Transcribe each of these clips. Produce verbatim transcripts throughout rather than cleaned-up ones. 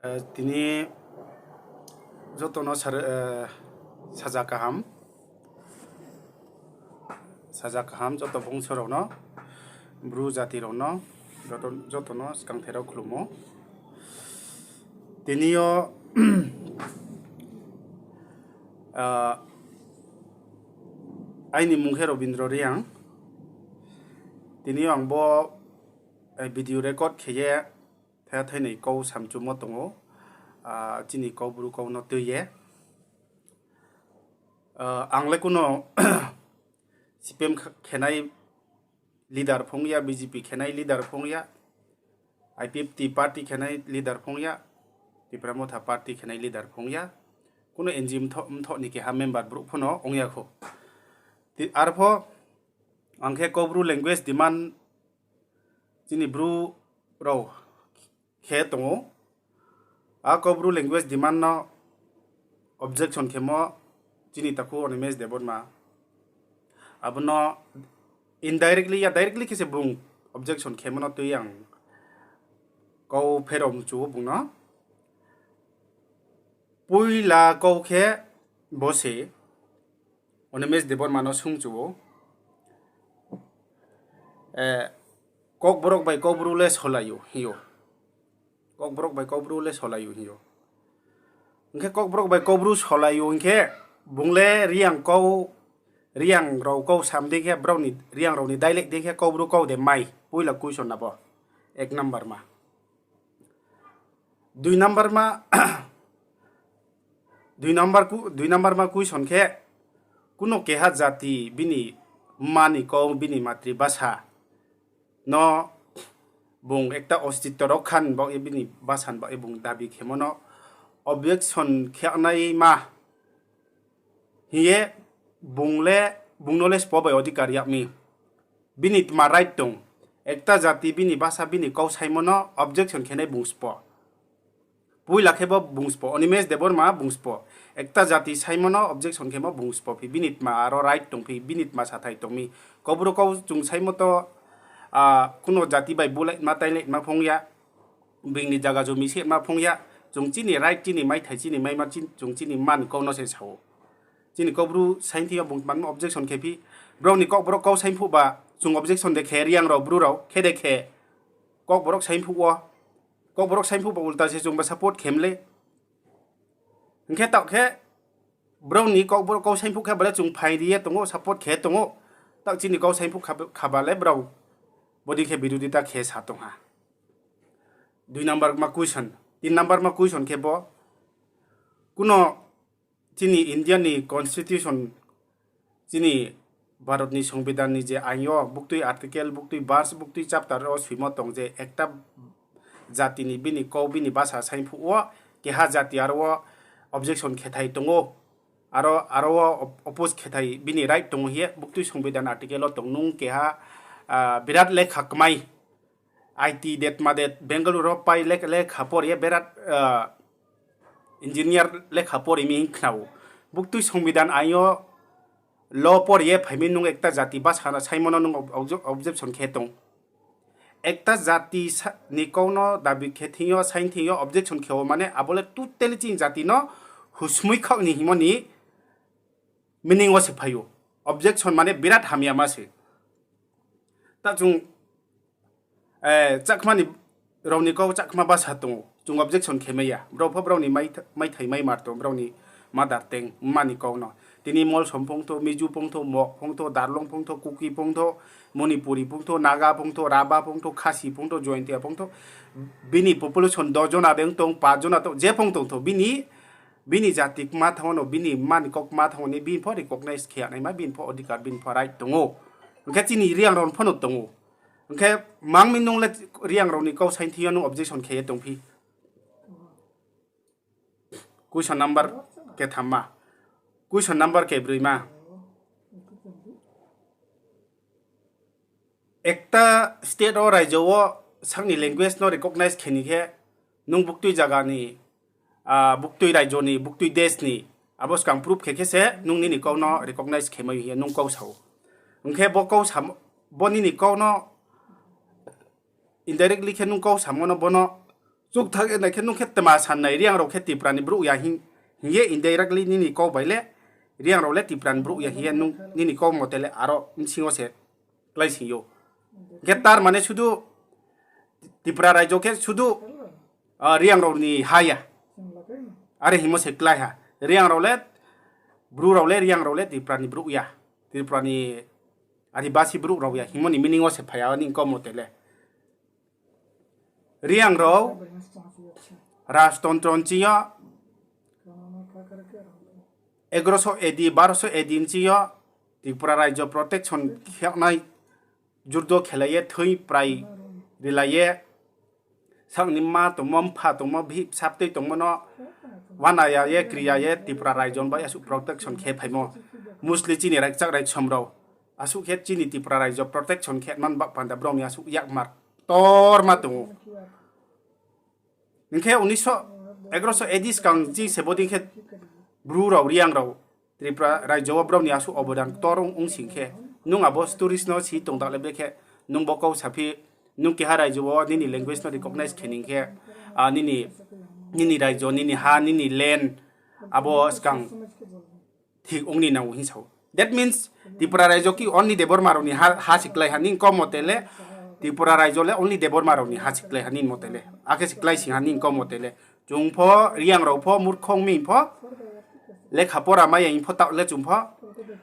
Eh, tini joto no sar-, eh, saja kaham. Saja kaham joto bongso rao no, Bru jati rao no, joto, joto no skangther rao khlumo. Tini yo, ah, aini mung khe Robindro Reang. Tini yo ang bo, eh, video record khe ye, tha thainai kau samchumo tong ou, ah, chini Kaubru kau no tui ye. Ah, ang le kuno C P M kh-, khenai leader phung ya, B J P khenai leader phung ya, I P F T party khenai leader phung ya, Tipra Motha party khenai leader phung ya. Kuno N G O mthoh, mthoh ni keha member brouh pho no ong ya khou. Ti-, arpho ang khe Kaubru language demand chini Bru rao khe tong ou. A Kaubru language demand no objection khemo chini takhu Animesh Debbarma. Abo no indirectly ya directly khe se bung objection khemo no tui ang kau pherao mchu ou bung no. Poila kau khe bo se Animesh Debbarma no sungchu ou, eh, Kokborok bai Kaubru le solai ou hing ou. Kokborok bai Kaubru le solai ou hing ou. Hing khe Kokborok bai Kaubru solai ou hing khe, bung le Reang kau, Reang rao kau sam dei khe, brao ni, Reang rao ni dialect dei khe Kaubru kau de mai, poila question abo. Ek number ma. Dui number ma, dui number ku-, dui number ma question khe, kuno keha jati bini mma ni kau, bini matribhasha no bung ekta ostitto rokha ni baoh ye, bini bhasha ni baoh ye bung dabi khemo no objection khe nai ma hing ye bung le, bung no le spo bai odhikar yag mi. Bini tma right tong? Ekta jati bini bhasha, bini kau saimo no objection khe nai bung spo. Poila khe bo bung spo, Animesh Debbarma bung spo. Ekta jati saimo no objection khemo bung spo phi, bini tma aro right tong phi, bini tma sathai tong mi. Kaubru kau chung saimo to, ah, kuno jati bai bulai ma tailai ma phung ya, bini zaga jomi se ma phung ya, chung chini right, chini maithai, chini maima, chin-, chung chini mma ni kau no se sa ou. Chini Kaubru saing thing yo bung tma no objection khe phi, brao ni Kokborok kau saing phuh ba chung objection de khe, Reang rao, Bru rao khe de khe, Kokborok saing phuh wo, Kokborok saing phuh ba ulta se chung ba support khe mle. Hing khe taoh khe, brao ni Kokborok kau saing phuh khe ba le chung phaing ri ye tong ou, support khe tong ou, taoh chini kau saing phuh kha-, kha ba le brao bodei khe birodita khe sa tong ha. Dui number ma question, tin number ma question khe bo, kuno chini India ni constitution, chini Bharat ni songbidhan ni je ain yo buktui article, buktui verse, buktui chapter wo soimo tong je ekta jati ni bini kau, bini bhasha saing phuh wo keha jati aro wo objection khethai tong ou, aro, aro wo op-, oppose khethai bini right tong ou hing ye buktui songbidhan article wo tong. Nung keha, ah, birat lekha kmai, I T det ma det, Bengaluru wo pai lek-, lekha por ye birat, ah, engineer lekha pori mi hing khna ou. Buktui songbidhan ain yo law por ye phai mi, nung ekta jati bhasha no saimo no nung ob-, obje-, objection khe tong? Ekta jati sa-, ni kau no dabi khe thing yo, saing thing yo, objection khe wo mane abo le totally chini jati no husmui khaoh ni hingmo ni meaning wo se phai ou. Objection mane birat hamya ma se. Ta chung, eh, Chakma ni, rao ni kau Chakma bhasha tong ou, chung objection khe mai ya. Brao pho brao ni mai-, maithai maimar tong, brao ni mother tongue, mma ni kau no. Tini Molsom phung thou, Mizo phung thou, Mog phung thou, Darlong phung thou, Kuki phung thou, Manipuri phung thou, Naga phung thou, Raba phung thou, Khasi phung thou, Jaintia phung thou, bini population dos jona de ong tong, paanch jona tong, je phung tong thou, bini, bini jati kma thanng no, bini mma ni kau kma thanng ni, bini pho recognize khe ya naima, bini pho odhikar, bini pho right tong ou. Hing khe chini Reang rao pho no tong ou. Hing khe mang mi nung le Reang rao ni kau saing thing yo nung objection khe ye tong phi? Question number ketham ma. Question number kebroi ma. Ekta state wo, raijo wo sakni language no recognize khe ni khe, nung buktui zaga ni, ah, buktui raijo ni, buktui desh ni, abo skang proof khe khe se nung nini kau no recognize khe mai hing ye nung kau sa ou. Hing khe bo kau sam-, bo nini kau no indirectly khe nung kau samo no bo no Chouh thag ye nai khe nung khe tma sa nai, Reang rao khe Tripura ni brouh ya hing, hing ye indirectly nini kau bai le, Reang rao le Tripura ni brouh ya hing ye nung nini kau mote le aro bsing yo se kláising ou. Hing khe tar mane sudu Tripura raijo khe sudu, ah, Reang rao ni ha ya. Are hingmo se klái ha. Reang rao le, Bru rao le, Reang rao le Tripura ni brouh ya. Tripura ni Adibasi brouh rao ya hingmo ni meaning wo se phai ya, nini kau mote le. Reang rao rajtontro nching yo, egaroso A D, baroso A D nching yo, Tripura raijo protection khe nai, jurdo khelai ye, thoi prai rilai ye, saoh ni mma tongmo, mpha tongmo, bihih bsa btui tongmo no, uana ya ye, kri ya ye, Tripura raijo ni bai asuh protection khe phaimo. Mostly chini raikchak raiksom rao. Asuh khe chini Tripura raijo protection khe man baoh panda brao ni asuh yakmar ktorma tong ou. Hing khe unisho, egaroso A D skang ching se bodei khe Bru rao, Reang rao, Tripura raijo wo brao ni asuh obodan ktor ong, ong sing khe, nung abo stories no si tong taoh le brekhe, nung bo kau saphi, nung keha raijo wo nini language no recognize khe ning khe, ah, nini, nini raijo, nini ha, nini land, abo skang thik ong ni nang ou hing sa ou. That means, Tripura raijo ki only Debbarma rao ni ha, ha se klái ha nini kau mote le, Tripura raijo le only Debbarma rao ni ha se klái ha nini mote le, akhe se klái sing ha nini kau mote le. Chung pho, Reang rao pho, murkho ong mi pho, lekha pora mai ya pho taoh le chung pho,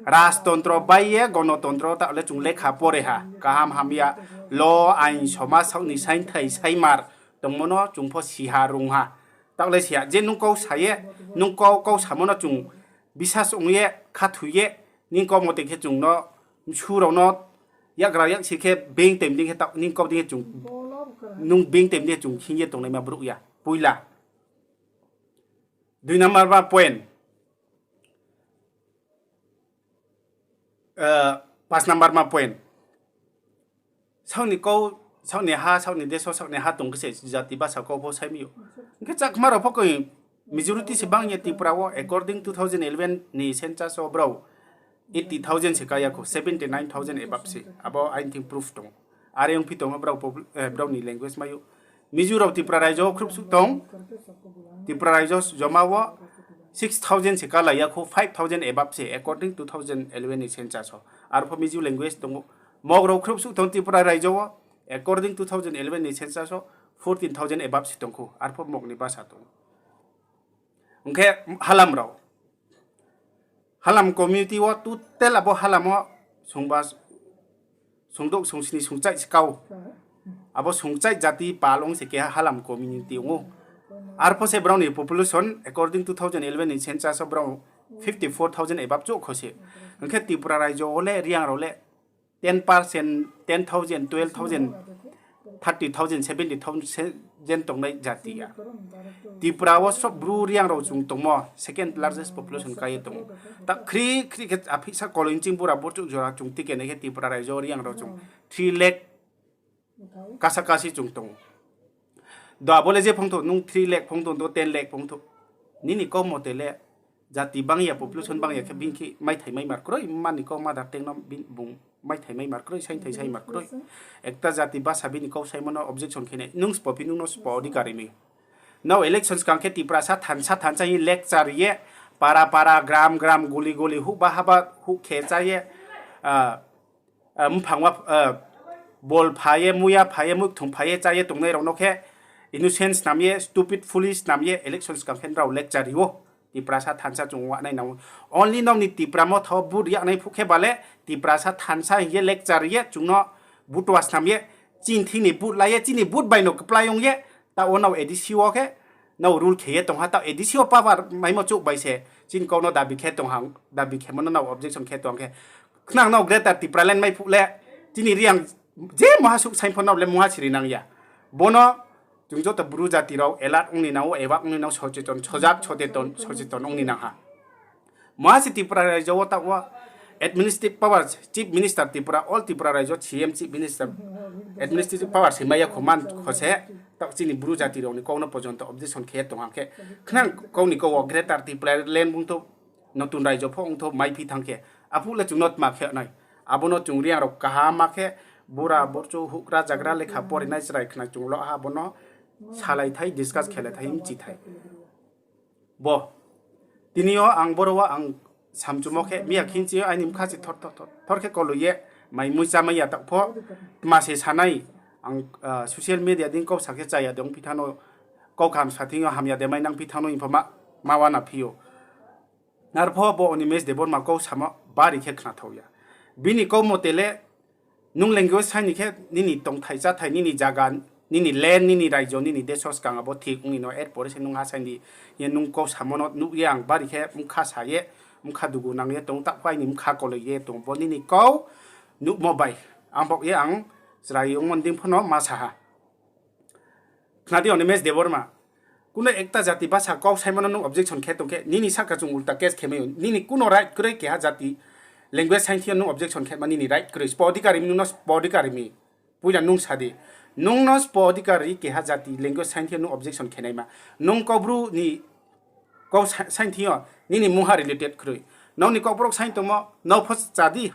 rajtontro bai ye, gonotontro taoh le chung lekha pore ha, kaham hamya, lo, ain, somaj, saoh ni saingthai, saimar tongmo no chung pho si ha, rung ha. Taoh le si ha, je nung kau sa ye, nung kau, kau samo no chung bisas ong ye, khathoi ye, nini kau mote khe chung no, msu rao no, yakgra yaksi khe being time dei khe taoh, nini kau dei khe chung, nung being time dei khe chung hing ye tongnaima brouh ya. Poila. Dui number ma point. Eh, pas number ma point. Saoh ni kau, saoh ni ha, saoh ni deso, saoh ni ha tong khe se jati basa kau pho sai mi ou. Hing khe Chakma rao pho koi majority se bang ye Tripura wo, according two thousand eleven ni census wo brao eighty thousand se ka ya khou, seventy nine thousand above se. Abo aini thing proof tong. Are ongphi tongmo brao, eh, brao ni language mai ou. Mizo rao Tripura raijo wo khruhsuh tong. Tripura raijo joma wo six thousand se kalai ya khou, five thousand above se, according two thousand eleven ni census wo. Arpho Mizo language tong ou. Mog rao khruhsuh tong Tripura raijo wo, according two thousand eleven ni census wo, fourteen thousand above se tong khou. Arpho Mog ni basa tong. Ong khe Halam rao. Halam community wo total abo Halam wo sungba, sungdouh, sungsni, sungchaih se kau. Abo sungchaih jati pal ong se keha Halam community ong ou. Arpho se brao ni population, according two thousand eleven ni census wo brao fifty four thousand above chouh kho se. Ong khe Tripura raijo wo le Reang rao le ten percent, ten thousand, twelve thousand, thirty thousand, seventy thousand tongnai jati ya. Tripura wo sob Bru Reang rao chung tongmo, second largest population ka ye tong ou. Ta khri khri khe aphisa koloi nching bura borchouh jora chung tike nai khe Tripura raijo Reang rao chung three lakh kasa kasi chung tong ou. Do abo le je phongthou, nung three lakh phongthou, do ten lakh phongthou. Nini kau mote le jati bang ya, population bang ya khe bini khe maithai maimar kroi, mani kau mother tongue no bini bung maithai maimar kroi, saingthai saimar kroi. Ekta jati basa bini kau saimo no objection khe nai, nung sbo phi nung no sbo odhikar ri mi. Nrao election skang khe Tiprasa thansa thansa hing lecture ye, para para, gram gram, guli guli, huh ba haba huh khe chá ye, ah, mphang wo, ah, bol pha ye, muya pha ye, muikthung pha ye, chá ye tongnai rao no khe innocent snam ye, stupid, foolish snam ye election skang khe nrao lecture ri ou. Tiprasa thansa chung wanai nang ou. Only nrao ni Tipra Motha wo vote yagnai phuh khe ba le Tiprasa thansa hing ye lecture ye chung no butua snam ye, chini thing ni vote la ye, chini vote bai no kplái ong ye, taoh wo nrao A D C wo khe nrao rule khe ye tong ha, taoh A D C wo power maimo chouh bai se chini kau no dabi khe tong ha, dabi khemo no nrao objection khe tong khe, khnang nrao Greater Tipraland mai phuh le, chini Reang je mungha suh saing pho nrao le mungha siri nang ya. Bo no chung joto Bru jati rao alert ong ni nang ou, awake ong ni nang ou, socheton, sojak, socheton, socheton ong ni nang ha. Mungha se Tripura raijo wo taoh wo administrative powers, Chief Minister Tripura, all Tripura raijo C M, Chief Minister, administrative powers se mai ya kho man kho se, taoh chini Bru jati rao ni kau no porjonto objection khe ye tong ha khe, khnang kau ni kau wo Greater Tipraland bung thou, notun raijo pho ong thou, maiphi thanng khe, aphuh le chung no tma khe nai. Abo no chung Reang rao kaham ma khe, bura, borchu, houhgra, jagra, lekha porinai chrai khna chung lo ha, abo no salai thai, discuss khelai thai, mchi thai. Bo, tini yo ang boro wo ang samchumo khe, miya khinchi yo aini bkha se thor, thor, thor, thor khe koloi ye, mai mui chámai ya taoh pho, tma se sanai, ang social media dei kau sa khe chaya de ongphi thanng no, kau kaham sa thing yo hamya de mai nangphi thanng no hing pho ma, ma uana phi ou. Arpho bo Animesh Debbarma kau samo bari khe khnathao ya. Bini kau mote le, nung language saing ni khe nini tongthai cháthai, nini zaga, nini land, nini raijo, nini deso skang abo thik ong ni no, er pore se nung ha saing di ye nung kau samo no nuh ye ang bari khe bkha sa ye, bkha dugu nang ye tong, taoh pho aini bkha koloi ye tong. Bo nini kau nuhmo bai, ang baoh ye ang chrai ongmo ni dei pho no ma sa ha. Khna di Animesh Debbarma. Kuno ekta jati basa kau saimo no nung objection khe tong khe, nini sahka chung ulta case khe mai ou. Nini kuno right kroi keha jati language saing thing yo nung objection khe ma, nini right kroi. Sbo odhikar ri mi, nung no sbo odhikar ri mi. Poila nung sa di. Nung no sbo odhikar ri keha jati language saing thing yo nung objection khe naima. Nung Kaubru ni kau sa-, saing thing yo nini mungha related kroi. Nrao ni Kokborok saing tongmo, nrao pho cha di.